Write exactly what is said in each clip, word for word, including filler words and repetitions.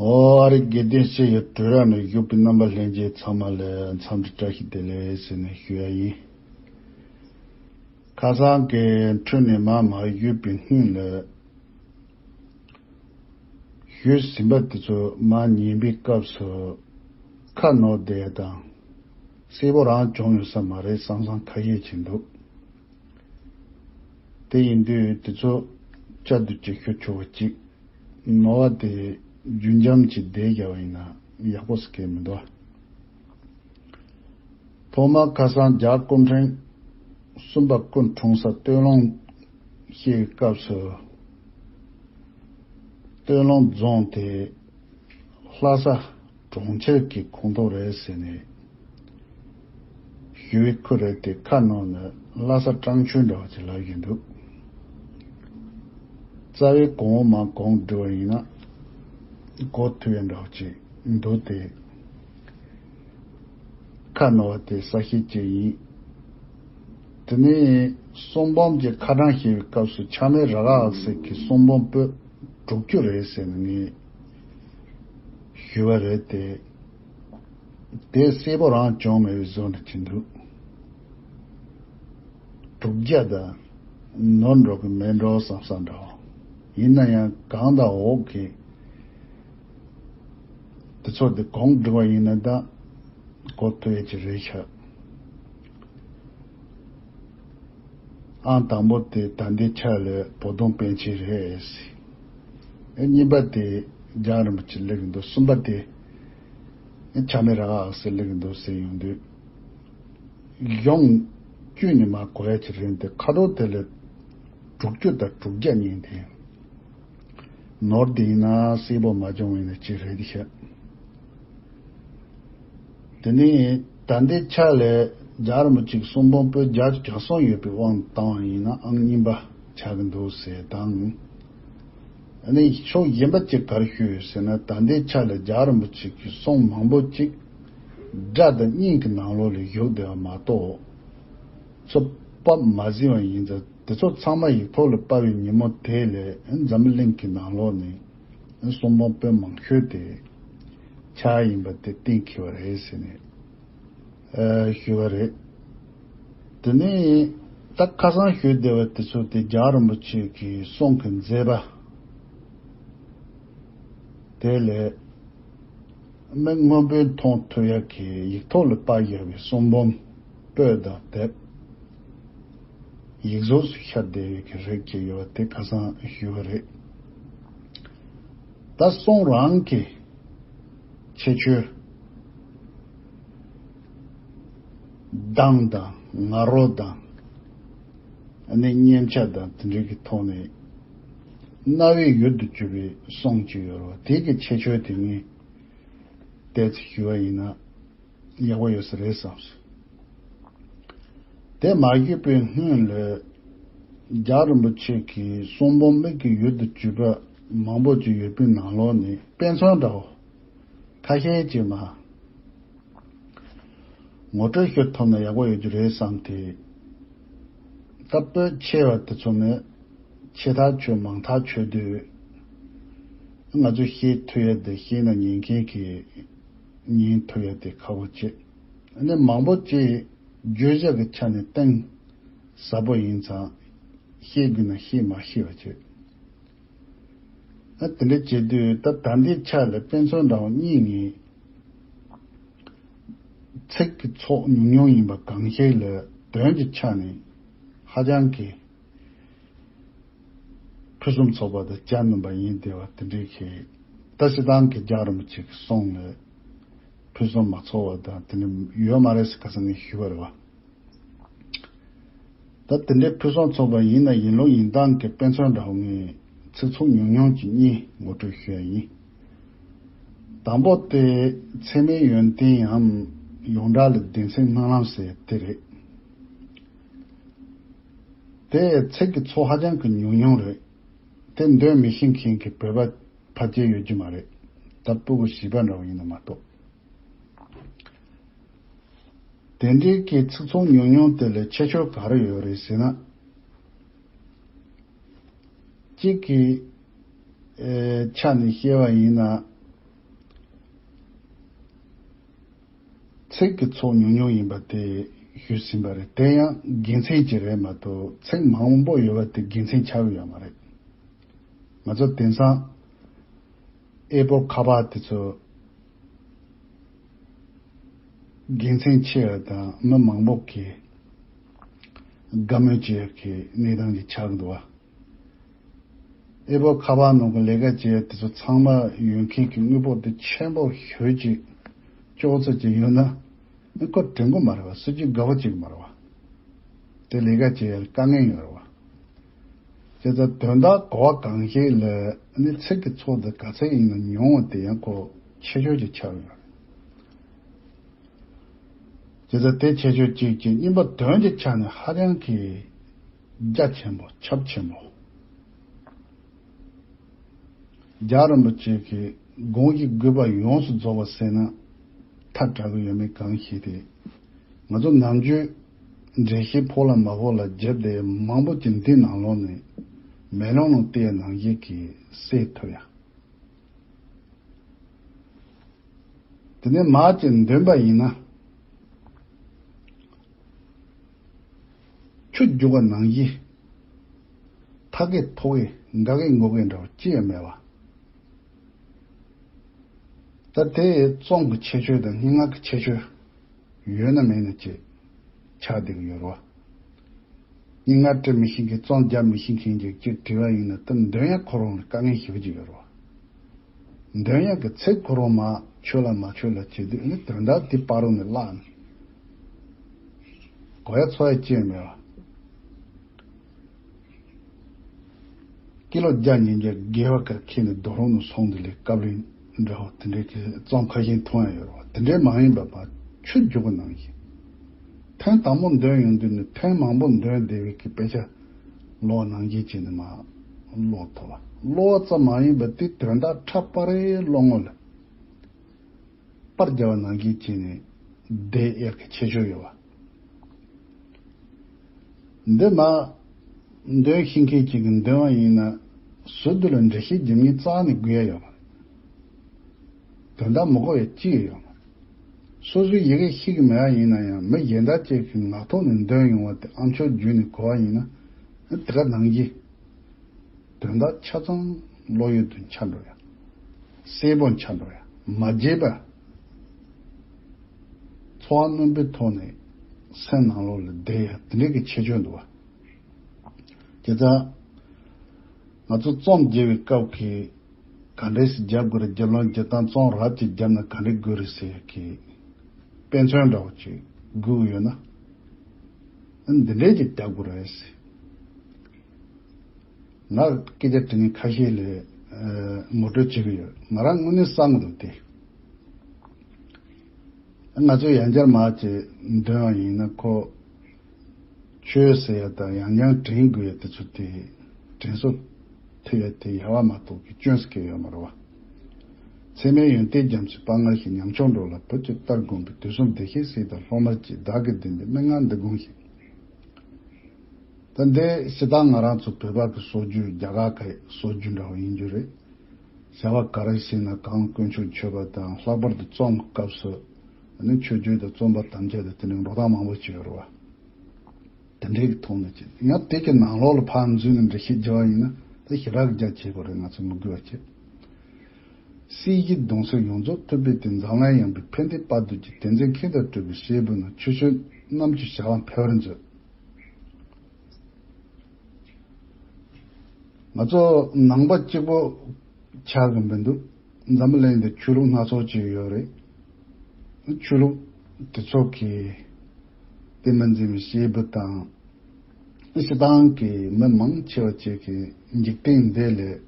ཨོ་ཨ་རི་དགེ་ལྡན་སྐྱེ་ཡི་དུས་རབས་ནས་བཞུགས་པའི་རྣམ་པ་ལྷན་རྒྱས་ཚང་མ་ལ་འཚམས་འདྲི་བཀྲ་ཤིས་བདེ་ལེགས་ཟེར་ནས་ཞུ་ཡ་ཡིན། ཁ་སང་གི་འཕྲོས་ནས་མར་མ་ཞུས་པའི་སྔོན་ལ། ཞུས་ཟིན་པ་དེ་ཚོ་མར་ཉན་པའི་སྐབས་སུ་ཁ་ནོར་བསྡད་དང་། གསལ་པོ་རང་བྱུང་ཡོད་ས་མ་རེད་བསམ་བསམ་ཁ་ཤས་ཅིག་འདུག་དེ་ཡིན་དུས་དེ་ཚོ་བསྐྱར་དུ་ཅིག་ཞུ་ཆོག་པ་ཅིག་ནོར་བ་དེ་རྒྱུན་འབྱམས་ཀྱིས་བསྡད་བཞག་པ་ཡིན་ན་ཡག་པོ་ཟེར་མཁན་མི་འདུག་ཐོག་མར་ཁ་སང་རྒྱལ་སྐུ་ཕྲེང་གསུམ་པ་སྐུ་འཁྲུངས་ས་སྟོད་ལུང་སྐྱེས་པའི་སྐབས་སུ། སྟོད་ལུང་རྫོང་དེ་ལྷ་ས་གྲོང་ཁྱེར་གྱི་ཁོངས་གཏོགས་རེད་ཟེར་ནས་ཞུ་བའི་ཁུལ་རེད་དེ། ཁ་ནང་ནས་ལྷ་ས་སྤྲང་ཆུ་འདྲ་བ་ཅིག་ལབ་བཞིན་འདུག་རྩ་བའི་གོང་འོག་མར་གོང་བསྒྲིགས་པ་ཡིན་ན་གོ་ཐུབ་ཡ་འདྲ་བ་ཅིག་འདུག་སྟེ། ཁ་ནོར་བ་དེ་གསལ་བཤད་བྱས་ཡིན། དེ་ནས་གསུང་འབུམ་གྱི་ཁ་གྲངས་བཤད་པའི་སྐབས་སུ་ཆགས་མེད་ར་ག་ཨག་སེ་གི་གསུང་འབུམ་པོད་དྲུག་ཅུ་རེད་ཟེར་ནས་ངས་ཞུས་པ་རེད་དེ། དེ་གསལ་པོ་རང་བྱུང་མེད་པའི་བཟོ་འདྲ་ཅིག་འདུག་དྲུག་བརྒྱ་དང་ནོར་འགྲོ་གི་མེད་འགྲོ་བསམ་བསམ་འདྲ་བོ། ཡིན་ན་ཡང་གང་དང་འོག་གི་དེ་ཚོ་དེ་གོང་བསྒྲིགས་པ་ཡིན་ན་ད་གོ་ཐུབ་ཡ་ཅིག་རེད་ཤག་ཨང་དང་པོ་དེ་ད་ལྟའི་ཆ་ལ་བོ་དོང་པཎ་ཆེན་རེད། ཨེ་གཉིས་པ་དེ་རྒྱལ་བ་རིན་པོ་ཆེ་སླེབས་ཀྱི་འདུག་གསུམ་པ་དེ་ཨེ་ཆགས་མེད་ར་ག་ཨག་སེ་སླེབས་ཀྱི་འདུག་ཟེར་ཡོང་དུས། གཞུང་བཅུད་ནས་མར་གོ་ཡ་ཅིག་རེད་དེ། ཁ་དོག་དེ་ལ་དྲུག་ཅུ་དང་དྲུག་བརྒྱ་གཉིས་དེ། ནོར་དེ་ཡིན་ན་གསལ་པོ་མ་བྱུང་བས་ན་ཅི་རེད་ཤག་དེ་ནས་ད་ལྟའི་ཆ་ལ་རྒྱལ་བ་རིན་པོ་ཆེའི་གསུང་འབུམ་པོད་བརྒྱ་དང་གྱ་གསུམ་ཡོད་པའི་དབང་དུ་བཏང་བ་ཡིན་ན་ཨང་གཉིས་པ་ཆགས་ཀྱི་འདུག་ཟེར་དང་། ཨ་ནི་ཕྱོགས་གཞན་པ་ཅིག་ག་རེ་ཤོད་ཡོད་ཟེར་ན། ད་ལྟའི་ཆ་ལ་རྒྱལ་བ་རིན་པོ་ཆེ་གི་གསུང་མང་པོ་ཅིག་སྒྲ་དང་བརྙན་གྱི་ནང་ལོགས་ལ་བཞུགས་བསྡད་པ་མ་གཏོགས། ཚུར་ཕབ་མ་ཟིན་པ་ཡིན་ཙང་། དེ་ཚོ་ཚང་མ་ཡིག་ཐོག་ལ་ཕབ་པའི་ཉིན་མོ་དེ་ལ་འཛམ་བུ་གླིང་གི་ནང་ལོགས་ནས་གསུང་འབུམ་པོད་མང་ཤོས་དེ་ཆགས་ཡིན་པ་དེ་གཏན་འཁེལ་བ་རེད་ཟེར་ནས་ཨ་ཞུས་པ་རེད། དེ་ནས་ད་ཁ་སང་ཞུས་བསྡད་པ་དེ་ཚོ་དེ་རྒྱལ་བ་རིན་པོ་ཆེ་གི་གསུང་གི་མཛད་པ་དེ་ལས་མི་དངོས་པོས་མཐོང་ཐུབ་ཡག་གི་ཡིག་ཐོག་ལ་ཕབ་བཞག་པའི་གསུང་འབུམ་པོད་དང་དེབ། ཡིག་གཟུགས་སུ་ཤར་བསྡད་ཡོད་ཀྱི་རིགས་ཅིག་ཡོད་པ་དེ་ཁ་སང་ཞུས་པ་རེད། ད་གསུང་རང་གི་ཁྱད་ཆོས་གདངས་དང་ང་རོ་དང་ཨ་ནི་སྙན་ཆ་དང་དེ་འདྲའི་གི་ཐོག་ནས་རྣ་བའི་ཡུལ་དུ་གྱུར་པའི་གསུང་ཅིག་ཡོད་རེད་བ། དེ་གི་ཁྱད་ཆོས་དེ་ངས་ཏོག་ཙམ་ཞུ་བ་ཡིན་ན། ཡག་པོ་ཡོད་ས་རེད་བསམ་སོང་། དེ་མ་བརྒྱུད་པའི་སྔོན་ལ་རྒྱལ་བ་རིན་པོ་ཆེ་གི་གསུང་འབུམ་མིག་གི་ཡུལ་དུ་གྱུར་པ་མང་པོ་ཅིག་ཡོད་པའི་ནང་ལོགས་ནས་དཔེ་མཚོན་འདྲ་བོ་ཁ་ཤས་ཅིག་མ་ངོ་སྤྲོད་ཞུ་ཐུབ་ན་ཡག་པོ་ཡོད་རྒྱུ་རེད་བསམ་སྟེ། ད་པོད་ཆེ་བ་དེ་ཚོ་ནས་ཆེ་ཐག་ཆོད་མང་ཐག་ཆོད་དུས། ང་ཚོས་ཤེས་ཐུབ་ཡ་དེ་ཤེས་ན་ཉན་མཁན་གྱིས་ཉན་ཐུབ་ཡ་དེ་ཁག་པོ་བྱེད། ཨ་ནི་མང་པོ་ཅིག་བརྗོད་བྱ་གི་ཆ་ནས་གཏིང་ཟབ་པོ་ཡིན་ཙང་། ཤེས་དགོས་ན་ཤེས་མ་ཤེས་པ་བྱེད། ཨ་དེ་འདྲ་བྱེད་དུས་ད་ད་ལྟའི་ཆ་ལ་དཔེ་མཚོན་འདྲ་བོ་གཉིས་ངས་ཚིག་གི་ཚོགས་ཉུང་ཉུང་ཡིན་པ་གང་ཞིག་ལ་དོན་གྱི་ཆ་ནས་ཧ་ཅང་གི་ཕུན་སུམ་ཚོགས་པ་དང་གྱ་ནོམ་པ་ཡིན་བསྡད་པ་དེ་འདྲའི་གི། ད་སྤྱིར་བཏང་གི་རྒྱལ་བ་རིན་པོ་ཆེ་གི་གསུང་ལ་ཕུན་སུམ་མ་ཚོགས་པ་དང་དེ་འདྲ་ཡོད་མ་རེད་ཟེར་ཁ་སང་ངས་ཞུས་པ་རེད་བ། ད་དེ་འདྲའི་ཕུན་སུམ་ཚོགས་པ་ཡིན་ན་ཡིན་ལུགས་ཡིན་སྟངས་ཀྱི་དཔེ་མཚོན་འདྲ་བོ་ངས་ཚིག་ཚོགས་ཉུང་ཉུང་ཅིག་གཉིས་ངོ་སྤྲོད་ཞུ་ཡ་ཡིན། དང་པོ་དེ་ཚད་མའི་ཡོན་ཏན་ཡང་ཡོངས་གྲགས་ལ་བདེན་ཚིག་སྨོན་ལམ་ཟེར་དེ་རེད། དེ་ཚིག་གི་ཚོགས་ཧ་ཅང་གི་ཉུང་ཉུང་རེད། དེ་འདོན་མི་ཤེས་མཁན་གྱི་བོད་པ་ཕལ་ཆེར་ཡོད་རྒྱུ་མ་རེད། ད་སྤུ་གུ་བྱིས་པ་འདྲ་བོ་ཡིན་ན་མ་གཏོགས། དེ་འདྲའི་གི་ཚིག་ཚོགས་ཉུང་ཉུང་དེ་ལ་ཁྱད་ཆོས་ག་རེ་ཡོད་རེད་ཟེར་ན། གཅིག་གི་ཨེ་ཆ་ནས་བཤད་པ་ཡིན་ན། ཚིག་གི་ཚོགས་ཉུང་ཉུང་ཡིན་པ་དེ་ཞུས་ཟིན་པ་རེད། དེ་ཡང་དགེ་མཚན་ཅིག་རེད་མ་གཏོགས་ཚིག་མང་པོ་ཡོད་པ་དེ་དགེ་མཚན་ཆགས་ཀྱི་ཡོད་མ་རེད། ང་ཚོ་དེང་སང་ཨེ་པོ་ཁ་པར་དེ་ཚོ་དགེ་མཚན་ཆེ་བ་དང་མི་མང་པོ་གིས་དགའ་མོས་བྱེད་ཡག་གི་གནས་སྟངས་ཅིག་ཆགས་འདུག་བ། ཨེ་པོ་ཁ་པར་ནང་གི་ལས་ཀ་བྱེད་ཡག་དེ་ཚོ་ཚང་མ་ཡོད་མཁན་གྱི་དངུལ་ཕོགས་དེ་ཆེན་པོ་ཞེ་ཅིག་ཅོག་ཙེ་ཅིག་ཡོད་ན། ཨ་ཁོ་དྲན་གི་མ་རེད་བ། སྲིད་ཇུས་དགའ་པོ་བྱེད་གི་མ་རེད་བ། དེ་ལས་ཀ་བྱེད་ཡག་དཀའ་ངལ་ཡོད་རེད་བ། བྱས་ཙང་དོན་དག་གོ་བ་གང་ཞིག་ལ་ཨ་ནི་ཚིག་གི་ཚོགས་དེ་ག་ཚད་ཡིན་ན་ཉུང་བ་དེ་ཡང་ཁོ་ཆེ་ཤོས་ཅིག་ཆགས་ཡོད་རེད། བྱས་ཙང་དེ་ཆེ་ཤོས་གཅིག་གཅིག་གཉིས་པ་དོན་གྱི་ཆ་ནས་ཧ་ཅང་གི་རྒྱ་ཆེན་པོ་ཁྱབ་ཆེན་པོ། རྒྱལ་བ་རིན་པོ་ཆེ་གི་དགོངས་གཞི་དགོས་པ་ཡོངས་སུ་རྫོགས་པ་ཟེར་ན་ཐལ་དྲགས་ཀྱི་ཡོད་མེད་གང་ཞིག་དེ། ང་ཚོ་ནམ་རྒྱུན་འགྲེལ་བཤད་ཕོག་ལ་མ་ཕོག་ལ་བརྒྱབ་བསྡད་མང་པོ་ཅིག་འདི་ནང་ལོགས་ནས་མེ་ལོང་ནང་བལྟས་ནང་བཞིན་གྱི་གསལ་ཐུབ་ཡ། དེ་ནས་མར་ཅིག་འདོན་པ་ཡིན་ན། ཆུ་རྒྱུག་པ་ནང་བཞིན། ཐག་གིས་ཐོག་གིས་འགག་གིས་འགོག་གི་འདྲ་བ་ཅི་ཡང་མེད་པ། ད་དེ་རྩོམ་གྱི་ཁྱད་ཆོས་དང་སྙན་ངག་གི་ཁྱད་ཆོས་ཡོད་ན་མེད་ན་ཅིག་ཆགས་བསྡད་ཀྱི་ཡོད་རེད་བ། སྙན་ངག་འབྲི་མི་ཤེས་མཁན། རྩོམ་རྒྱག་མི་ཤེས་མཁན་གྱིས་ཅིག་བྲིས་པ་ཡིན་ན་ད་འདོན་ཡག་ཁོ་རང་ལ་དཀའ་ངལ་ཞེ་པོ་ཅིག་ཡོད་རེད་བ། འདོན་ཡག་གི་ཚིག་ཁོ་རང་མ་ཆོད་ལ་མ་ཆོད་ལ་བྱེད་དུས་ནི་དོན་དག་དེ་བར་དུ་ནས་བརླག་ནས། གོ་ཡག་ཚོར་ཡག་ཅི་ཡང་མེད་པ། སྐྱེས་ལོ་བརྒྱ་ཉིས་བརྒྱ་དགེ་བ་ཀ་ཁྱེར་ནས་རྡོ་རོང་དུ་སོང་དུས་ལས་སྐབས་རིང་འདྲ་བོ་དེ་འདྲའི་གི་རྩོམ་ཁ་ཤས་མཐོང་ཡག་ཡོད་རེད་བ། དེ་འདྲའི་མ་ཡིན་པ་ཕར་ཆུ་རྒྱུག་པ་ནང་བཞིན། ཐེངས་དང་པོ་འདོན་ཡོང་དུས་ནི་ཐེངས་མང་པོ་འདོན་བསྡད་པའི་གི་དཔེ་ཆ་ཀློག་ནང་བཞིན་བྱས་ནས་མར་ཀློག་ཐུབ་པ། ཀློག་པ་ཙམ་མ་ཡིན་པར་དེ་དོན་དག་ཕྲ་པ་རེ་ཀློག་ངོ་ལ། པར་རྒྱབ་པ་ནང་བཞིན་བྱས་ནས་བསྡད་ཡག་གི་ཁྱད་ཆོས་ཡོད་པ། འདི་མར་འདོན་ཤེས་མཁན་ཅིག་གིས་འདོན་པ་ཡིན་ན་ཟུར་དུ་ལ་འགྲེལ་བཤད་རྒྱབ་མཁན་རྩ་ནས་དགོས་ཡ་ཡོད་མ་རེད། དོན་དག་མི་གོ་ཡ་ཅི་ཡང་ཡོད་མ་རེད། སོ་སོའི་ཡི་གེ་ཤེས་ཀྱི་མེད་པ་ཡིན་ན་ཡང་མི་གཞན་དག་ཅིག་གི་ངག་ཐོག་ནས་འདོན་ཡོང་བ་དེ་ཨ་མཆོག་བརྒྱུད་ནས་གོ་བ་ཡིན་ན་དེ་ག་ནང་བཞིན། དོན་དག་ཆ་ཚང་བློ་ཡུལ་དུ་འཆར་འགྲོ་ཡ། གསལ་པོ་འཆར་འགྲོ་ཡ། མ་བརྗེད་པ། ཚོར་བ་རྣོན་པོའི་ཐོག་ནས་སེམས་ནང་ལོགས་ལ་བསྡད་ཡ་དེ་འདྲའི་གི་ཁྱད་ཆོས་འདུག་བ། དེ་ལྟར་ང་ཚོ་རྩོམ་རྒྱག་པའི་སྐབས་ཀྱི་ག་འདྲས་སེ་རྒྱབ་དགོས་རེད། རྒྱབ་ལོགས་རྒྱབ་སྟངས་རྩོམ་རབ་ཅིག་བརྒྱབ་ན་ག་འདྲས་དགོས་རེད་ཟེར་ཡ་གི་དཔེ་མཚོན་འདྲ་བོ་ཅིག་དགོས་ཀྱི་ཡོད་ན། འདི་འདྲས་ཅིག་རྒྱབ་དགོས་རེད་ཟེར། ང་སྐད་ཆ་དྲི་མཁན་ཁ་ཤས་ལ་ངོ་སྤྲོད་བྱེད་ཀྱི་ཡོད། ང་རང་དངོས་གནས་བསམ་གྱི་འདུག་སྟེ། ང་ཚོས་ཡང་བསྐྱར་མར་ཅིག་འདོན་པ་ཡིན་ན་ཁོ་ཆོས་ཟེར་ཡ་དང་ཡང་བསྐྱར་དྲན་དགོས་ཡ་དེ་ཚོ་དེ་དྲན་གསོ་ཐེབས་ཡ་དེ་ཡལ་བ་མ་གཏོགས་ཀྱི་སྐྱོན་ཟེར་མཁན་ཡོད་མ་རེད་བ། ཚད་མའི་ཡོན་ཏན་རྒྱ་མཚོའི་དཔལ་མངའ་ཞིང་། ཉམ་ཆུང་འགྲོ་ལ་བུ་གཅིག་ལྟར་དགོངས་པའི། དུས་གསུམ་བདེ་གཤེགས་སྲས་དང་སློབ་མར་བཅས། བདག་གིས་བདེན་པའི་མན་ངག་འདི་དགོངས་ཤིག། ད་འདི་སྤྱིར་བཏང་ང་རང་ཚོ་བོད་པ་གི་སྲོལ་རྒྱུན། རྒྱ་གར་གི་སྲོལ་རྒྱུན་འདྲ་བོ་ཡིན་རྒྱུ་རེད། བྱ་བ་ག་རེ་བྱས་ན་གང་དཀོན་མཆོག་མཆོད་པ་དང་། ལྷག་པར་དུ་རྩོམ་གྱི་སྐབས་སུ་ནི་མཆོད་བརྗོད་དང་རྩོམ་པར་དམ་བཅའ་དང་དེ་འདྲའི་འགྲོ་སྟངས་མང་པོ་ཅིག་ཡོད་རེད་བ། དེ་འདྲའི་གི་ཐོག་ནས་ཅིག་ཡང་དེ་གི་ནང་ལོགས་ལ་ཕར་འཛུལ་ནས་འགྲེལ་བཤད་རྒྱག་པ་ཡིན་ན་ད་ཞེ་དྲག་གི་རྒྱ་ཆེ་པོ་རེད། ང་ཚོ་མི་དགོས་པ་བྱེད། སྲིད་ཞིའི་གདུང་སེལ་ཡོངས་རྫོགས་ཐུབ་པའི་དེད། འཛམ་གླིང་ཡངས་པའི་ཕན་བདེའི་དཔལ་དུ་གྱུར། དེ་མཛད་མཁས་དང་གྲུབ་པའི་སྲས་བུ་རྣམས། ཆོས་སྤྱོད་རྣམས་ཀྱི་བྱ་བ་འཕེལ་བར་མཛོད། ང་ཚོ་ནང་པ་གཅིག་པོ་ཆགས་ཀྱི་མི་འདུག་འཛམ་བུ་གླིང་འདི་ཆོས་ལུགས་སྣ་ཚོགས་ཅིག་ཡོད་རེད། ཆོས་ལུགས་དེ་ཚོ་གི་བསྟན་པ་འཛིན་པའི་སྐྱེས་བུ་དང་། སྤྱིར་བཏང་གི་མི་མང་ཆེ་བ་ཅིག་གིས་འཇིག་རྟེན་འདི་ལས་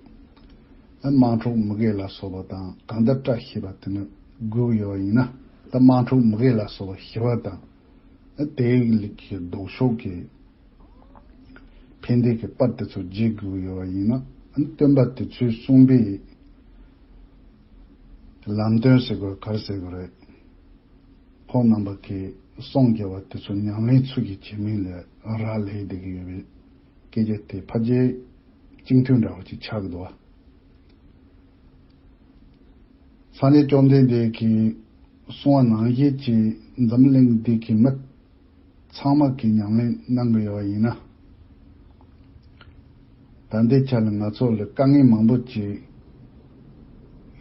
དམག་འཁྲུག་མུ་གེ་ལ་སོགས་པ་དང་གང་ལྟར་བཀྲ་ཤིས་པ་དེ་ནི་དགོས་ཡོད་པ་ཡིན་ན། ད་དམག་འཁྲུག་མུ་གེ་ལ་སོགས་པ་ཞི་བ་དང་། དེའི་ལུགས་ཀྱི་ལྡོག་ཕྱོགས་ཀྱི་ཕན་བདེ་གི་དཔལ་དེ་ཚོ་རྒྱས་དགོས་ཡོད་པ་ཡིན་ན། སྟོན་པ་དེ་ཚོས་གསུངས་པའི་ལམ་སྟོན་ཟེར་དགོས་ག་རེ་ཟེར་དགོས་རེད། ཁོང་རྣམ་པ་གིས་གསུངས་བཞག་པ་དེ་ཚོ་ཉམས་ལེན་ཚུལ་གྱིས་བྱེད་མིན་ལ་རག་ལས་བསྡད་ཀྱི་ཡོད་པའི་སྐད་ཆ་དེ་ཕལ་ཆེར་གཅིག་མཐུན་འདྲ་བོ་ཅིག་ཆགས་ཀྱི་འདུག་བ། སངས་རྒྱས་བཅོམ་ལྡན་འདས་ཀྱིས་ གསུངས་པ་ནང་བཞིན་གྱི་འཛམ་གླིང་འདི་གི་མི་ཚང་མ་གིས་ཉམས་ལེན་གནང་གི་ཡོད་པ་ཡིན་ན། ད་ལྟའི་ཆ་ལ་ང་ཚོ་ལ་དཀའ་ངལ་མང་པོ་ཅིག་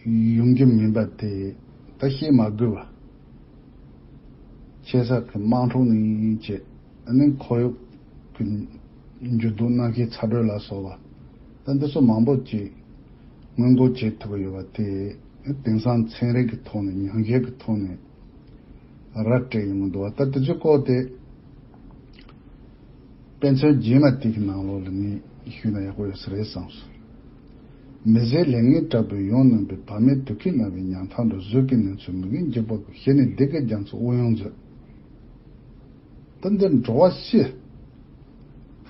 ཡོང་རྒྱུ་མིན་པ་དེ་ད་བཤད་མ་དགོས་པ། ཆེ་ས་གི་དམག་འཁྲུག་ནས་བྱས། ཨ་ནི་ཁོར་ཡུག་གི་འགྱུར་ལྡོག་གནམ་གཤིས་ཚ་དྲོད་ལ་སོགས་པ། ད་འདི་ཚོ་མང་པོ་ཅིག་སྔོན་འགོག་བྱེད་ཐུབ་ཀྱི་ཡོད་པ་དེ། དེང་སང་ཚན་རིག་གི་ཐོག་ནས་ཉམས་ཞིབ་ཀྱི་ཐོག་ནས་ར་སྤྲད་ཡོང་གི་འདུག་པ། ད་དེ་ཚོའི་སྐོར་དེ་དཔེ་མཚོན་རྗེས་མ་དེ་གི་ནང་ལོགས་ལ་ངས་ཞུས་ན་ཡག་པོ་ཡོད་ས་རེད་བསམ་སོང་། མི་བཟད་ལས་ངན་དྲག་པོས་ཡོངས་གནོན་པའི། བག་མེད་དུག་གིས་མནར་བའི་ཉམ་ཐག་འགྲོ། གཟུགས་ཀྱི་ནུས་མཚོ་མི་གིས་འཇིག་པ་ཀུན། ཞི་ནས་བདེ་དགའི་རྒྱ་མཚོ་དབུགས་དབྱུང་མཛོད། ད་འདིར་འགྲོ་བ་སྤྱི་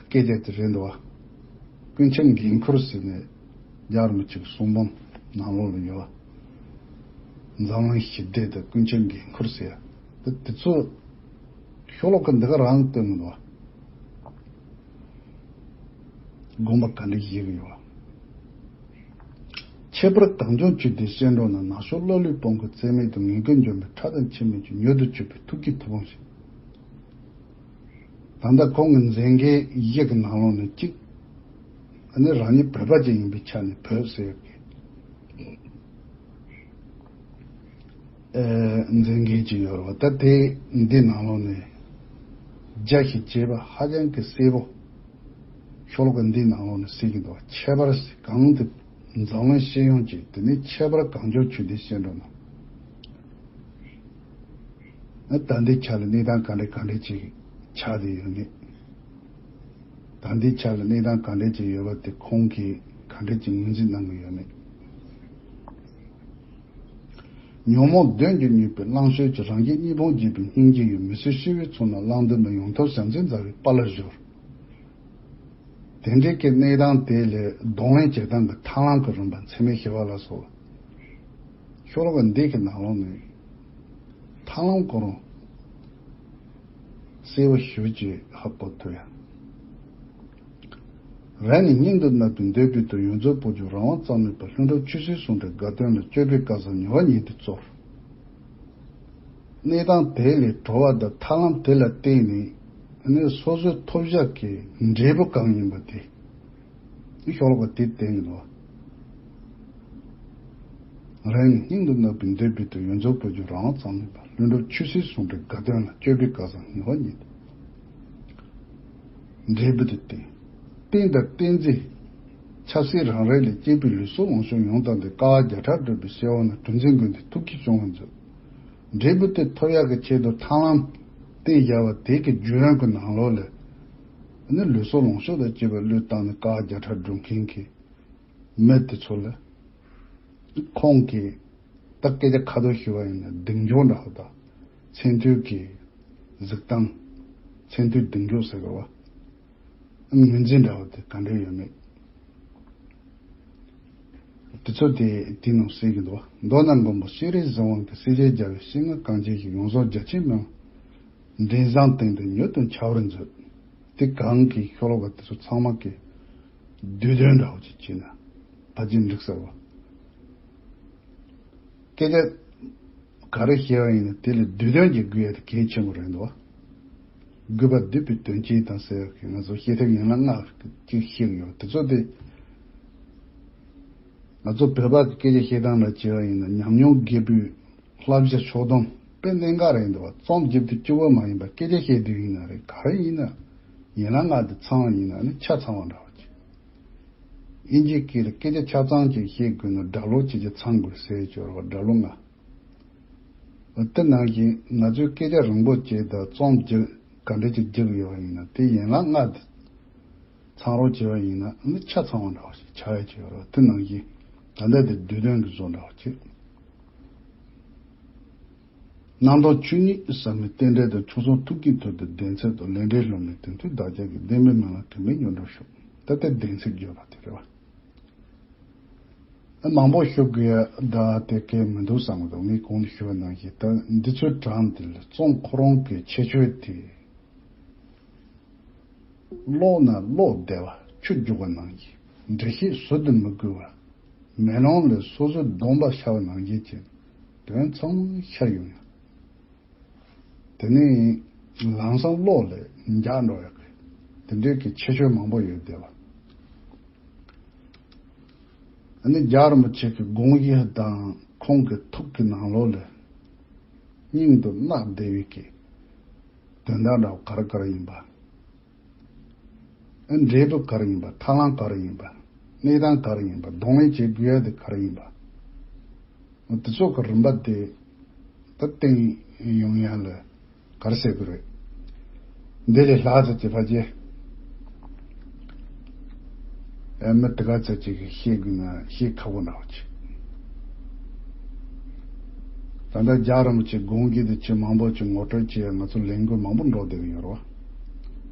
སྐད་ཆ་དེ་རེད་འདུག་པ། ཀུན་ཁྱབ་འགན་ཁུར་ཟེར་ནས་རྒྱལ་བ་རིན་པོ་ཆེ་གི་གསུང་འབུམ་ནང་ལོགས་ལ་ཡོད་པ། འཛམ་གླིང་ཞི་བདེ་དང་ཀུན་ཁྱབ་འགན་ཁུར་ཟེར་ཡ། ད་དེ་ཚོ་ཤོ་ལོ་ཀ་འདི་ག་རང་སྟོན་གི་འདུག་པ། དགོངས་པ་ག་འདྲ་བཞེས་ཀྱི་ཡོད། ཁྱད་པར་གངས་ལྗོངས་ཆུ་འདིའི་གཤེད་འབྲོག་ན། ནག་ཕྱོགས་ཀླ་ཀློའི་དཔུང་གིས་རྩེ་མེད་དུ། ངན་སྐུལ་འཇོམས་པའི་ཁྲག་དང་ཆུ་མིག་གིས། མྱུར་དུ་བྱུག་པའི་ཐུགས་ཀྱི་མཐུ་དཔུང་ཞིག། ད་ལྟ་ཁོང་གི་མཛད་འགན་བཞི་གི་ནང་ལོགས་ནས་གཅིག་ཨ་ནི་རང་ཉིད་བོད་པ་ཅིག་ཡིན་པའི་ཆ་ནས་བོད་ཟེར་གི། ཨེ། མཛད་འགན་ཅིག་ཡོད་རེད་པ། ད་དེ་འདི་ནང་ལོགས་ནས་རྒྱ་ཞིག་བྱས་པ་ཧ་ཅང་གི་གསལ་པོ། ཤོ་ལོ་ཀ་འདི་ནང་ལོགས་ནས་གསལ་གྱི་འདུག་ཁྱད་པར་གངས་ཏེ་འཛམ་གླིང་སྤྱི་ཡོངས་ཀྱི། དེ་ནས་ཁྱད་པར་གངས་ལྗོངས་ཆུ་འདིའི་གཤེད་འབྲོག་ན། ཨ། ད་ལྟའི་ཆ་ལ་གནས་སྟངས་ག་འདྲ་ག་འདྲ་ཅིག་ཆགས་བསྡད་ཡོད་མེད། ད་ལྟའི་ཆ་ལ་གནས་སྟངས་ག་འདྲ་ཅིག་ཡོད་པ་དེ་ཁོང་གིས་ག་འདྲ་ཅིག་ངོས་འཛིན་གནང་གི་ཡོད་མེད། ཉོན་མོངས་གདོན་གྱིས་མྱོས་པའི་གླང་ཤོད་ཀྱི། རང་རྒྱལ་གཉིས་ཕུང་བརྗིད་པའི་སྙིང་རྗེ་ཡིས། མི་བཟོད་ཤི་བའི་ཚོགས་རྣམས་གླང་འདུལ་མི། ཡོང་ཐབས་བྱམས་བརྩེས་མཛའ་བའི་དཔའ་ལ་གཞོལ། དེ་འདྲའི་གི་གནས་སྟངས་དེ་ལ་གདོང་ལེན་བྱེད་སྟངས་ཀྱི་ཐབས་ལམ་གྱི་རིམ་པ། འཚེ་མེད་ཞི་བ་ལ་སོགས་ཤོ་ལོ་ཀ་འདི་གི་ནང་ལོགས་ནས་ཐབས་ལམ་ཁོ་རང་གསལ་པོ་ཞེ་པོ་ཅིག་ཧ་གོ་ཐུབ་ཡ། རང་ཉིད་སྙིང་དུ་བརྣག་པའི་འདོད་པའི་དོན། ཡོངས་རྫོགས་བོད་ཀྱི་རང་དབང་རྩ་མེད་པ། ལྷུན་གྲུབ་ཆོས་སྲིད་ཟུང་འབྲེལ་དགའ་སྟོན་ལ། སྤྱོད་པའི་སྐལ་བཟང་ཉེ་བར་ཉེ་སྟེ་སྩོལ། གནས་སྟངས་དེ་ལས་གྲོལ་བ་དང་ཐབས་ལམ་དེ་ལ་བརྟེན་ནས་ནི་སོ་སོའི་ཐོབ་བྱ་གི་འབྲས་བུ་གང་ཡིན་པ་དེ་ཤོ་ལོ་ཀ་དེ་བསྟན་གྱི་འདུག་རང་ཉིད་སྙིང་དུ་བརྣག་པའི་འདོད་པའི་དོན། ཡོངས་རྫོགས་བོད་ཀྱི་རང་དབང་རྩ་མེད་པ། ལྷུན་གྲུབ་ཆོས་སྲིད་ཟུང་འབྲེལ་དགའ་སྟོན་ལ། སྤྱོད་པའི་སྐལ་བཟང་ཉེ་བར་ཉེ་སྟེ། འབྲས་བུ་དེ་བསྟན། བསྟན་དང་བསྟན་འཛིན་ཆབ་སྲིད་རང་རེ་ལས་སྐྱེས་པའི་ལུས་སྲོག་ལོངས་སྤྱོད་ཡོངས་བཏང་སྟེ། དཀའ་བ་བརྒྱ་ཕྲག་བསྒྲུབས་པའི་སྐྱེ་བོ་རྣམས། གྲུ་འཛིན་མགོན་དེའི་ཐུགས་ཀྱིས་སྐྱོང་བར་མཛོད། འབྲས་བུ་དེ་ཐོབ་ཡག་གི་ཆེད་དུ་ཐབས་ལམ་བསྟན་བཞག་པ་དེ་གི་བརྒྱུད་རིམ་གྱི་ནང་ལོགས་ལ་ནི་ལུས་སྲོག་ལོངས་སྤྱོད་དང་བཅས་པ་བློས་བཏང་ནས་དཀའ་བ་བརྒྱ་ཕྲག་སྒྲུབ་མཁན་གྱི་མི་དེ་ཚོ་ལ་ཁོང་གིས་ད་སྐད་ཆ་ཁ་ཐོག་ཞུས་པ་ཡིན་ན་གདེང་འཇོག་འདྲ་བོ་དང་། མཚན་ཐོས་ཀྱི་གཟིགས་སྟངས། མཚན་ཐོས་གདེང་འཇོག་ཟེར་དགོས་པ། ངོས་འཛིན་འདྲ་བོ་དེ་ག་འདྲ་ཡོད་མེད། དེ་ཚོ་དེ་དེའི་ནང་གསལ་གྱི་འདུག་མདོར་ན་མགོན་པོ་སྤྱན་རས་གཟིགས་དབང་གིས་སྲས་བཅས་རྒྱལ་བའི་སྲིད་ལ་གང་བྱས་ཤིང་། ཡོངས་རྫོགས་རྒྱ་ཆེན་མི་དབང་མགྲིན་བཟང་སྟེང་དུ་མྱུར་དུ་འཆར་བར་མཛོད། དེ་གང་གི་ཤོ་ལོ་ཀ་དེ་ཚོ་ཚང་མ་གི་བསྡུས་དོན་འདྲ་བོ་ཅིག་བྱས་ན་ཕལ་ཆེར་འགྲིག་ས་རེད་བ། སྐད་ཆ་ག་རེ་བཤད་པ་ཡིན་ན་དེ་ལ་བསྡུས་དོན་གྱི་དགོས་ཡ་དེ་གལ་ཆེན་པོ་རེད་འདུག་བ། དགོས་པ་བསྡུས་པའི་དོན་ཅན་དང་ཟེར་བའི་ང་ཚོ་བཤད་ཐབས་ཡན་ལག་ལྔ་ཅིག་བཤད་ཀྱི་ཡོད། དེ་ཚོ་དེ་ང་ཚོ་བོད་པ་གི་སྐད་ཆ་བཤད་སྟངས་ལ་བྱས་པ་ཡིན་ན་ཉམས་མྱོང་རྒད་པོའི་བསླབ་བྱ་ཕྱོགས་སྡོམ་དཔེ་གནད་འགག་རེད་འདུག་བ། རྩོམ་རྒྱབ་དུས་གཅིག་པོ་མ་ཡིན་པར་སྐད་ཆ་བཤད་དུས་ཡིན་ན་རེད། ག་རེ་ཡིན་ན་ཡན་ལག་ལྔ་དེ་ཚང་བ་ཡིན་ན་ནི་ཆ་ཚང་བ་འདྲ་བ་ཅིག་ཨིན་ཇིའི་སྐད་ལ་སྐད་ཆ་ཆ་ཚང་ཅིག་བཤད་དགོས་ན་སྒྲ་ལོག་ཅིག་ཅིག་ཚང་དགོས་ཟེར་གྱི་ཡོད་རེད་བ། སྒྲ་ལོག་ལྔ། དེ་ནང་བཞིན་ང་ཚོས་སྐད་ཆ་རིང་པོ་བྱས་དང་རྩོམ་རྒྱག་ག་འདྲ་ཅིག་རྒྱག་ཡོད་པ་ཡིན་ན་དེ་ཡན་ལག་ལྔ་དེ་ཚང་རོགས་བྱས་པ་ཡིན་ན་ནི་ཆ་ཚང་བ་འདྲ་བ་ཞིག་ཆགས་ཡ་ཅིག་ཡོད་རེད་བ། དེ་ནང་བཞིན་ད་ལྟ་དེ་བསྡུས་དོན་གྱི་བཟོ་འདྲ་བ་བྱས། སྣང་སྟོང་ཆོས་ཉིད་ཟབ་མོའི་རྟེན་འབྲེལ་དང་། མཆོག་གསུམ་ཐུགས་ཀྱི་མཐུ་དང་ལྡན་ཚད་དང་། ལས་འབྲས་སློབ་མའི་དོན་མཐུན་བདག་ཅག་གི། བདེན་པའི་མིང་ལ་དྲན་པས་མྱུར་འགྲོ་ཤོག་ད་ལྟ་བདེན་ཚིག་བརྗོད་པ་དེ་རེད་བ། མང་པོ་ཞུ་དགོས་ཡ་ད་དེ་གས་མི་འདུག་བསམ་གི་འདུག་ངས་གོང་དུ་ཞུ་བ་ནང་བཞིན་ད་འདི་ཚོའི་གྲངས་འདི་ལ་རྩོམ་ཁོ་རང་གི་ཁྱད་ཆོས་དེ། ཀློག་ན་ཀློག་བདེ་བ་ཆུ་རྒྱུག་པ་ནང་བཞིན། འགྲེལ་བཤད་ཟུར་དུ་མི་དགོས་པ། མེ་ལོང་ལས་སོ་སོའི་གདོང་པ་ཤར་བ་ནང་བཞིན་གྱི་དོན་ཚང་མ་ཤར་ཡོང་ཡ། དེ་ནས་ལམ་སང་གློག་ལས་འཇགས་འགྲོ་ཡག་གི་དེ་འདྲའི་གི་ཁྱད་ཆོས་མང་པོ་ཡོད་བསྡད་པ། ཨ་ནི་རྒྱལ་བ་རིན་པོ་ཆེ་གི་དགོངས་གཞི་དང་ཁོང་གི་ཐུགས་ཀྱི་ནང་ལོགས་ལ་སྙིང་དུ་བརྣག་བསྡད་པའི་གི་དོན་དག་འདྲ་བོ་ག་རེ་ག་རེ་ཡིན་པ། ཨ། འབྲས་བུ་ག་རེ་ཡིན་པ། ཐབས་ལམ་ག་རེ་ཡིན་པ། གནས་སྟངས་ག་རེ་ཡིན་པ། གདོང་ལེན་བྱེད་དགོས་ཡ་དེ་ག་རེ་ཡིན་པ། འོ་དེ་ཚོ་གི་རིམ་པ་དེ་ད་བསྟན་ཡོང་ཡ་ལ་ག་རེ་ཟེར་དགོས་རེད། འདི་ལས་ལྷག་ཙམ་ཅིག་ཕལ་ཆེར་ཨ་མི་དེ་ག་ཚོད་ཅིག་གིས་ཤེས་དགོས་ན་ཤེས་ཁག་པོ་འདྲ་བོ་ཅིག་ད་ལྟ་རྒྱལ་བ་རིན་པོ་ཆེའི་དགོངས་གཞི་དེ་ཆེས་མང་པོ་ཅིག་ངོ་སྤྲོད་བྱས། ང་ཚོ་ལས་འགུལ་མང་པོ་འགྲོ་བསྡད་ཀྱི་ཡོད་རེད་བ།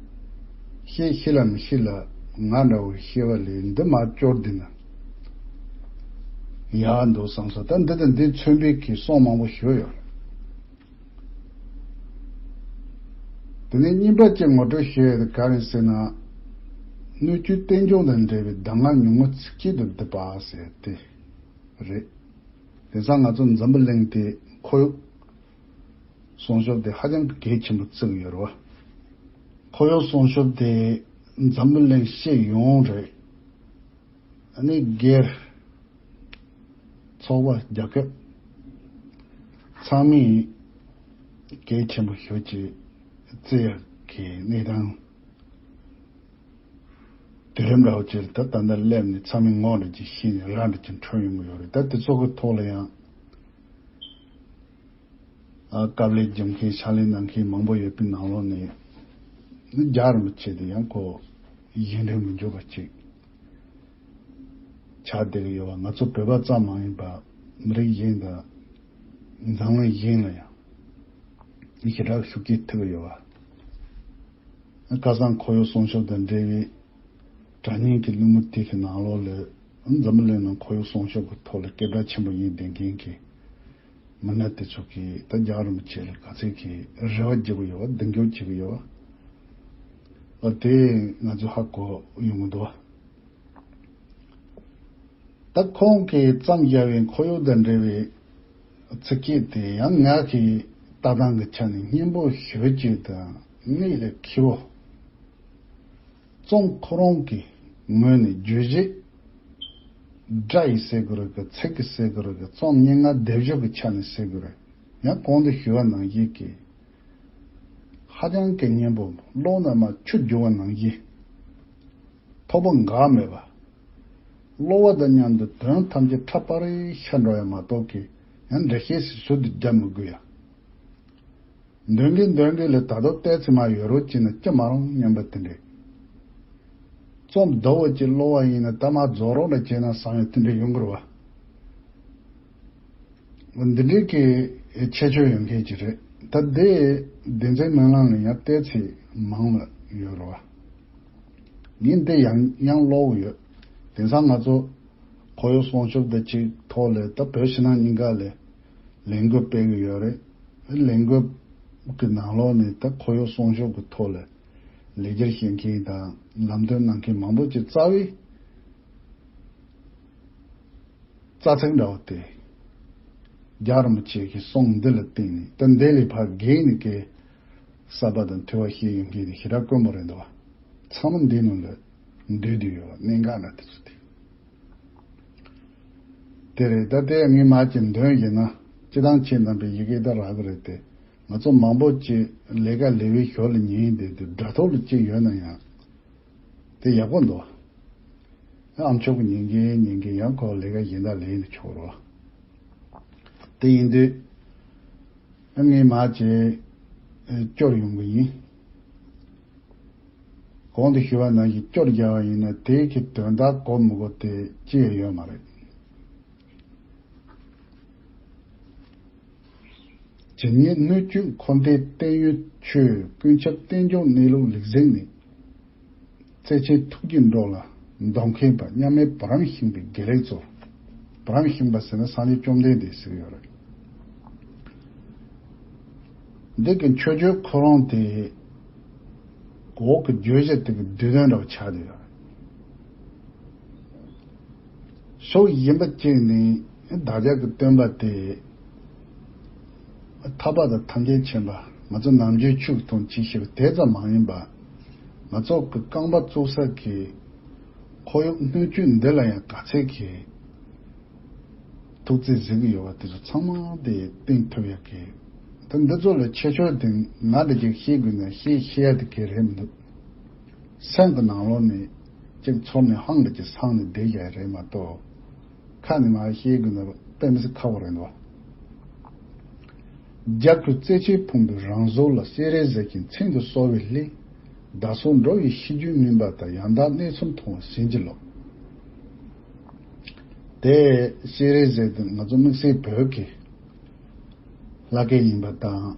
ཤེས་ཤེས་ལ་མི་ཤེས་ལ་ང་འདྲ་བོ་ཤེས་པ་ལས་འདི་མ་སྐྱོར་བསྡད་ན་ཡག་འདུག་བསམ་སོང་། ད་འདི་དང་འདི་མཚོན་པའི་གི་གསུང་མང་པོ་ཞུས་ཡོད་རེད། དེ་ནས་གཉིས་པ་ཅིག་ངོ་སྤྲོད་ཞུ་ཡ་དེ་ག་རེ་ཟེར་ན། སྣོད་བཅུད་རྟེན་འབྱུང་དང་འབྲེལ་བའི་གདམས་ངག་ཉུང་ངུ་ཚིག་གཅིག་ཏུ་བསྡུས་པ་ཟེར་དེ་རེད། དེང་སང་ང་ཚོ་འཛམ་བུ་གླིང་དེ་ཁོར་ཡུག་སྲུང་སྐྱོབ་དེ་ཧ་ཅང་གི་གལ་ཆེན་པོ་བརྩི་གི་ཡོད་རེད་བ། ཁོར་ཡུག་སྲུང་སྐྱོབ་དེ་འཛམ་བུ་གླིང་སྤྱི་ཡོངས་རེད། ཨ་ནི་སྒེར། ཚོགས་པ། རྒྱལ་ཁབ་ཚང་མས་གལ་ཆེན་པོ་ཤོས་ཅིག་བརྩི་ཡག་གི་གནས་སྟངས་དུས་རིམ་འདྲ་བོ་ཅིག་ལ་ད་ད་ལྟ་སླེབས་ནས་ཚང་མས་ངོ་འདྲ་ཅིག་ཤེས་ནས་ར་འདྲ་ཅིག་འཕྲོད་ཡོང་གི་ཡོད་རེད། ད་དེ་ཚོ་གི་ཐོག་ལ་ཡང་ཨ་དཀའ་ལས་རྒྱབ་མཁན་ཕྱག་ལས་གནང་མཁན་མང་པོ་ཡོད་པའི་ནང་ལོགས་ནས་རྒྱལ་བ་རིན་པོ་ཆེ་དེ་ཡང་ཁོ་གཞན་དྲིང་མི་འཇོག་པ་ཅིག་ཆགས་བསྡད་ཀྱི་ཡོད་པ། ང་ཚོ་བོད་པ་ཙམ་མ་ཡིན་པ་མི་རིགས་གཞན་དང་འཛམ་གླིང་གཞན་ལ་ཡང་ཞེ་དྲག་ཤུགས་རྐྱེན་ཐེབས་ཀྱི་ཡོད་པ། ཁ་སང་ཁོར་ཡུག་སྲུང་སྐྱོབ་དང་འབྲེལ་བའི་དྲ་བརྙན་གྱི་གླེང་མོལ་དེ་གི་ནང་ལོགས་ལ་འཛམ་བུ་གླིང་ནང་ཁོར་ཡུག་སྲུང་སྐྱོབ་ཀྱི་ཐོག་ལ་སྐད་གྲགས་ཆེན་པོ་ཡིན་བསྡད་མཁན་གྱི་མི་སྣ་དེ་ཚོ་གིས་ད་རྒྱལ་བ་རིན་པོ་ཆེ་ལ་ག་ཚད་ཀྱི་རེ་བ་རྒྱག་གི་ཡོད་པ། མདུན་སྐྱོད་བྱེད་ཀྱི་ཡོད་པ། ཨ། དེ་ང་ཚོས་ཧ་གོ་ཡོང་གི་འདུག་ད་ཁོང་གིས་བརྩམས་བཞག་པའི་ཁོར་ཡུག་དང་འབྲེལ་བའི་ཚིག་སྐད་དེ་ཡང་ངག་གི་ལྟ་སྟངས་ཀྱི་ཆ་ནས་སྙན་པོ་ཞེ་པོ་ཅིག་དང་གནད་ལ་འཁེལ་བོ། རྩོམ་ཁོ་རང་གི་ངོས་ནས་བརྗོད་གཞི་སྒྲ་ཡིས་ཟེར་དགོས་རེད་གི། ཚིག་གིས་ཟེར་དགོས་རེད་གི། རྩོམ་སྙན་ངག་སྡེབ་སྦྱོར་གྱི་ཆ་ནས་ཟེར་དགོས་རེད། ཡང་གོང་དུ་ཞུས་པ་ནང་བཞིན་གྱི་ཧ་ཅང་གི་སྙན་པོ། ཀློག་ན་མར་ཆུ་རྒྱུག་པ་ནང་བཞིན། ཐོགས་པ་འགག་མེད་པ། ཀློག་པ་དང་མཉམ་དུ་དོན་ཐམས་ཅད་ཕྲ་པ་རེ་ཤར་འགྲོ་ཡ་མ་གཏོགས་ཀྱི་ཡང་འགྲེལ་བཤད་ཟུར་དུ་རྒྱབ་མི་དགོས་ཡ། འདོན་གྱིན་འདོན་གྱིན་ལ་ད་དུང་བལྟས་ཚེ་མར་ཡོད་རོགས་བྱས་ན་ཅི་མ་རུང་སྙམ་པ་དེ་འདྲས། རྩོམ་བདེ་བོ་ཅིག་ཀློག་པ་ཡིན་ན་ད་མར་རྫོགས་རོགས་འདྲ་བྱས་ན་བསམ་ཡ་དེ་འདྲས་ཡོང་གི་རེད་བ། འདི་འདྲའི་གི་ཁྱད་ཆོས་ཡོད་མཁན་ཅིག་རེད། ད་དེ་སྡེ་ཚན་སྨོན་ལམ་ལ་ཡང་བལྟས་ཚེ་མང་ལ་ཡོད་རེད་བ། ངས་འདི་ཡང་ཡང་ཀློག་གི་ཡོད། དེང་སང་ང་ཚོ་ཁོར་ཡུག་སྲུང་སྐྱོབ་དང་གཅིག་ཐོག་ལ་ད་བོད་ཕྱི་ནང་གཉིས་ཀ་ལ་ལས་འགུལ་སྤེལ་གི་ཡོད་རེད། ལས་འགུལ་གི་ནང་ལོགས་ནས་ད་ཁོར་ཡུག་སྲུང་སྐྱོབ་གི་ཐོག་ལ་ལས་འཆར་བཤད་མཁན་དང་ལམ་སྟོན་གནང་མཁན་མང་པོ་ཅིག་རྩ་བའི་རྩ་ཚིག་འདྲ་བོ་དེ། རྒྱལ་བ་རིན་པོ་ཆེ་གི་གསུང་འདི་ལ་བརྟེན་ནས་ད་འདི་ལས་ཕར་བརྒལ་ནས་སྐད་གསར་པ་དང་ཐོས་པ་བཤད་ཡོང་མཁན་དེ་ཞེ་དྲག་དཀོན་པོ་རེད་འདུག་བ། ཚང་མ་འདི་ནང་ལ་འདུས་བསྡད་ཡོད་བ། གནད་འགག་ན་དེ་ཚོ་དེ། དེ་རེད། ད་དེ་ངས་མར་ཅིག་འདོན་བཞག་ན་སྤྱིར་བཏང་ཁྱེད་རྣམ་པས་ཡི་གེ་ད་རག་གི་རེད་དེ། ང་ཚོ་མང་པོ་ཅིག་ལས་ཀ་ལས་པའི་ཞོར་ལ་ཉན་བསྡད་དུས་སྒྲ་ཐོག་ལ་ཅིག་ཡོད་ན་ཡང་། དེ་ཡག་པོ་འདུག་ཨ་མཆོག་གི་ཉན་གིན་ཉན་གིན་ཡང་ཁོ་ལས་ཀ་གཞན་དག་ལས་ནས་ཆོག་རོགས། དེ་ཡིན་དུས་ཨ་ངས་མར་ཅིག་སྐྱོར་ཡོང་གི་ཡིན། གོང་དུ་ཞུས་པ་ནང་བཞིན་སྐྱོར་རྒྱག་པ་ཡིན་ན་དེ་གི་དོན་དག་གོ་མི་གོ་དེ་ཅི་ཡང་ཡོད་མ་རེད། ཇི་སྙེད་སྣོད་བཅུད་འཁོར་འདས་བརྟན་གཡོའི་ཆོས། ཀུན་ཁྱབ་རྟེན་འབྱུང་གནས་ལུགས་ལེགས་གཟིགས་ནས། བརྩེ་ཆེན་ཐུགས་ཀྱི་འགྲོ་ལ་འདོམས་མཁས་པ། མཉམ་མེད་བུ་རམ་ཤིང་པའི་དགེ་ལེགས་ཚོར། བུ་རམ་ཤིང་པ་ཟེར་ན་སངས་རྒྱས་བཅོམ་ལྡན་འདས་ཟེར་གྱི་ཡོད་རེད། འདི་གི་མཆོད་བརྗོད་ཁོ་རང་དེ་འོག་གི་བརྗོད་གཞི་དེ་གི་བསྡུས་དོན་འདྲ་བོ་ཆགས་བསྡད་ཡོད་རེད། ཕྱོགས་གཞན་པ་གཅིག་ནས་བདག་ཅག་གི་སྟོན་པ་དེ་ཐར་པ་དང་ཐམས་ཅད་མཁྱེན་པ། ང་ཚོ་ནམ་རྒྱུན་ཆུ་གི་འཐུང་ཅི་ཞིག་དེ་ཙམ་མ་ཡིན་པ། ང་ཚོ་གི་རྐང་པ་བཙུགས་ས་གི་ཁོར་ཡུག་སྣོད་བཅུད་འདི་ལ་ཡང་ག་ཚད་གི་ཐུགས་རྗེ་གཟིགས་ཡོད་པ་དེ་ཚོ་ཚང་མ་དེ་བསྟན་ཐུབ་ཡག་གི། ད་འདི་ཚོ་ལ་ཁྱད་ཆོས་དེ་ང་འདི་ཅིག་ཤེས་དགོས་ན་ཤེས་ཤེས་ཡ་དེ་གལ་རེད་མི་འདུག་སེམས་ཀྱི་ནང་ལོགས་ནས་ཅིག་ཚོར་ནས་ཧང་འདི་ཅིག་སངས་ནས་བསྡད་ཡ་རེད་མ་གཏོགས། ཁ་ནས་མར་བཤད་དགོས་ན་དཔེ་མི་སྲིད་ཁག་པོ་རེད་འདུག་རྒྱ་གར་རྩེ་ཆེན་ཕུང་པོའི་རང་བཟོ་ལ་སྤྱན་རས་གཟིགས་ཀྱི་མཚན་དུ་གསོལ་བའི་སླད། བདག་སོགས་འགྲོ་བའི་ཤེས་རྒྱུད་སྨིན་པ་དང་། ཡང་དག་གནས་ཚུལ་མཐོང་བ་བྱིན་གྱིས་རློབས། དེ་སྤྱན་རས་གཟིགས་དེ་ང་ཚོ་དམིགས་བསལ་བོད་ཀྱི་ལྷ་སྐལ་ཡིན་པ་དང་།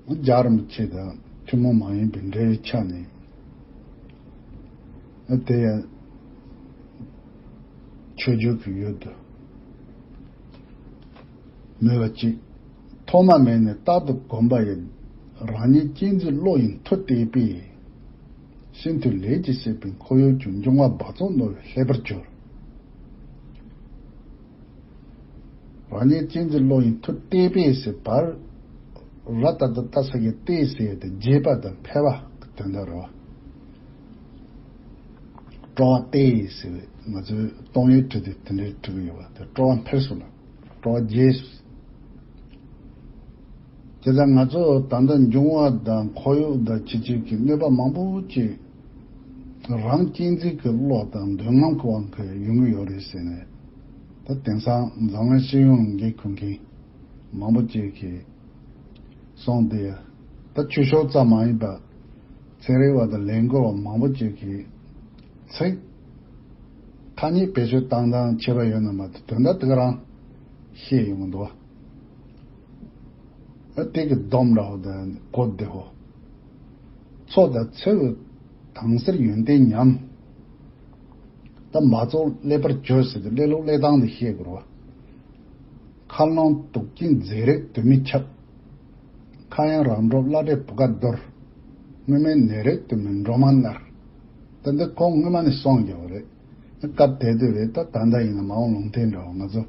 རྒྱལ་རིན་པོ་ཆེ་དང་ཐུན་མོང་མ་ཡིན་པའི་འབྲེལ་བའི་ཆ་ནས། དེ་ཡང་ཆོས་བརྒྱུད་ཀྱི་ཡུལ་དུ་མོས་པ་གཅིག་ཐོག་མ་མེད་ནས་རྟག་ཏུ་གོམས་པ་ཡིས། རང་ཉིད་གཅེས་འཛིན་བློ་ཡི་མཐུ་གཏད་པས། ཤིན་ཏུ་ལས་ཀྱིས་སྲིད་པའི་འཁོར་ཡུག་ཀྱང་། འབྱུང་བ་འབག་བཙོག་རྣོ་བས་ལྷོད་པར་གྱུར། རང་ཉིད་གཅེས་འཛིན་བློ་ཡི་མཐུ་གཏད་པས་ཟེར་བར། ར་ཏ་ཏ་ཏ་ས་གི་གཏད་ཟེར་ཏེ་རྒྱས་པ་དང་འཕེལ་བ་གི་དོན་དག་རེད་བ། སྤྲོ་བ་གཏད་ཟེར་བས་ང་ཚོས་གཏོང་ཡིག་བྲིས་ཏེ་དེ་འདྲའི་བྲིས་ཀྱི་ཡོད་པ་དེ་སྤྲོ་བ་འཕེལ་སོང་ལ་སྤྲོ་བ་རྒྱས་སོང་། དེ་ལྟར་ང་ཚོ་ད་ལྟ་འབྱུང་བ་དང་འཁོར་ཡུག་དང་ཅི་ཅིག་གི་གནོད་པ་མང་པོ་ཅིག་རང་གཅེས་འཛིན་གྱི་བློ་དང་འདོད་རྔམ་གྱི་དབང་གིས་ཡོང་གི་ཡོད་རེད་ཟེར་ནས། ད་དེང་སང་འཛམ་གླིང་སྤྱི་ཡོངས་འགན་འཁུར་མཁན་མང་པོ་ཅིག་གིས་གསུངས་ཏེ། ད་ཆོས་ཕྱོགས་ཙམ་མ་ཡིན་པར་ཚན་རིག་པ་དང་ལས་འགུལ་བ་མང་པོ་ཅིག་གིས་ཚིག་ཐ་སྙད་བེད་སྤྱོད་བཏང་སྟངས་ཁྱད་པར་ཡོད་ན་མ་གཏོགས་དོན་དག་དེ་ག་རང་ཤེས་ཡོང་གི་འདུག་ཨ་དེ་གི་སྡོམ་འདྲ་བོ་དང་གོ་བདེ་བོ། མཚོ་དང་མཚེའུ་དྭངས་གསལ་ཡོན་ཏན་ཉམས། ད་འབག་བཙོག་ལྷོད་པར་གྱུར་ཟེར་ཏེ་ལྷོད་ལྷོད་ལྷོད་སྟངས་དེ་ཤེས་དགོས་རེད་བ། མཁའ་ཀློང་དུག་ཅན་རྫས་རིགས་དུ་མས་ཁྱབ། ཁ་གཡང་རབ་འགྲོ་བླ་བྲེ་བུ་ག་གདོལ། སྔོན་མེད་ནད་རིགས་དུ་མས་འགྲོ་མང་མནར། ད་འདི་ཁོང་སྔོན་མ་ནས་གསུངས་ཡོད་རེད། སྐབས་དེ་དུས་རེད། ད་ད་ལྟ་ཡིན་ན་མ་འོངས་ལུང་བསྟན་འདྲ་བོ་ང་ཚོ་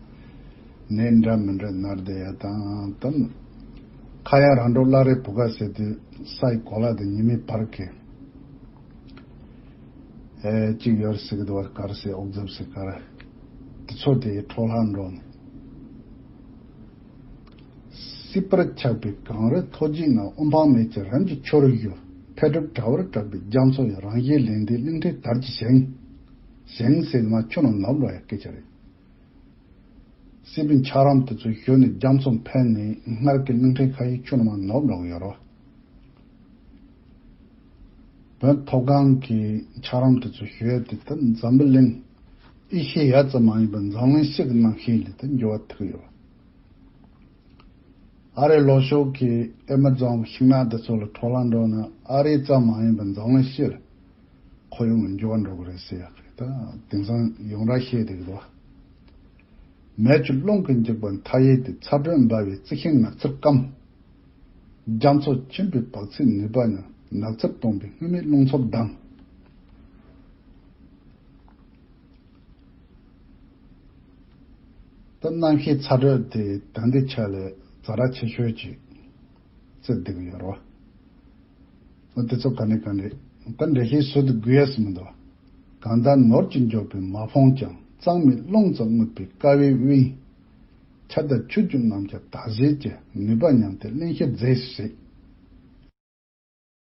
ནད་འདྲ་མི་འདྲ་མནར་བསྡད་ཡ་དང་། ད་ཁ་གཡང་རབ་འགྲོ་བླ་བྲེ་བུ་ག་ཟེར་དུས་ས་ཡི་གོ་ལ་དང་ཉི་མའི་བར་གྱི་ཨེ་གཅིག་ཡོད་ཟེར་གི་འདུག་བ། གར་ཟེར་ཨོག་ཛབ་ཟེར་གར་དེ་ཚོ་དེ་འཕྲོ་བརླག་འགྲོ་ནས། སྲིད་པར་ཆགས་པའི་གངས་རི་མཐོ་རྒྱས་ན། དབུ་འཕང་མེད་ཀྱང་རིམ་གྱིས་འཕྱོར་གཞོལ། འཕེལ་འགྲིབ་དྲ་བར་གྲགས་པའི་རྒྱ་མཚོ་ཡི། རང་གཞན་ལས་འདས་གླིང་ཕྲན་དར་གྱིས་བཞེངས། བཞེངས་ཟེར་མ་ཆུ་ནང་ནུབ་འགྲོ་ཡ་སྐད་ཆ་རེད། སྲིད་པའི་འཁྱགས་རོམ་དེ་ཚོ་གཞོལ་ནས་རྒྱ་མཚོ་འཕེལ་ནས་སྔར་གྱི་གླིང་ཕྲན་ཁ་ཤས་ཆུ་ནང་ནུབ་འགྲོ་གི་ཡོད་རེད། བོད་མཐོ་སྒང་གི་འཁྱགས་རོམ་དེ་ཚོ་གཞོལ་ཏེ་ད་འཛམ་བུ་གླིང་ཨེ་ཤེ་ཡ་ཙམ་མ་ཡིན་པར་འཛམ་གླིང་ཕྱི་གི་རྣམ་ཤེས་ལ་ད་འགྱུར་བ་ཐེབས་ཡོད། ཨ་རིའི་ལྷོ་ཕྱོགས་ཀྱི་ཨེ་མ་ཛོན་ཤིང་ནགས་འདི་ཚོ་ལ་འཕྲོ་བརླག་འགྲོ་ན་ཨ་རི་ཙམ་མ་ཡིན་པར་འཛམ་གླིང་ཕྱིར་ཁོར་ཡུག་ལ་འགྱུར་བ་འགྲོ་གི་རེད་ཟེར་ཡག་རེད། ད་དེང་སང་ཡོངས་གྲགས་བཤད་བསྡད་ཀྱི་འདུག་མེ་ཆུ་རླུང་གིས་འཇིག་པ་མཐའ་ཡས་ཏེ། ཚ་དྲོད་འབར་བའི་རྩི་ཤིང་ནགས་ཚལ་སྐམ། རྒྱ་མཚོ་འཆིང་བའི་བག་ཚིགས་ནུས་པ་ཉམས། ནགས་ཚལ་སྟོངས་པའི་སྔོན་མེད་རླུང་འཚུབ་ལྡང་། ད་གནམ་གཤིས་ཚ་དྲོད་དེ་ད་ལྟའི་ཆ་ལས་ཛ་དྲག་ཆེ་ཤོས་ཅིག་བརྩི་བསྡད་ཀྱི་ཡོད་རེད་བ། འོ་དེ་ཚོ་ག་ནས་ག་ནས་ད་འགྲེལ་བཤད་བཟོ་དུ་དགོས་ཡ་ཟིག་མི་འདུག་གང་ལྟར་ནོར་གྱིས་འཇོག་པའི་མ་ཕོངས་ཀྱང་། གཙང་མའི་རླུང་ཙམ་རྔུབ་པའི་ཀ་བའི་དབྱིངས། ཆར་དང་ཆུ་རྒྱུན་རྣམས་ཀྱང་དག་བྱེད་ཀྱི། ནུས་པ་ཉམས་ཏེ་གླེན་ཞིང་རྫོགས་སུ་བྱེད།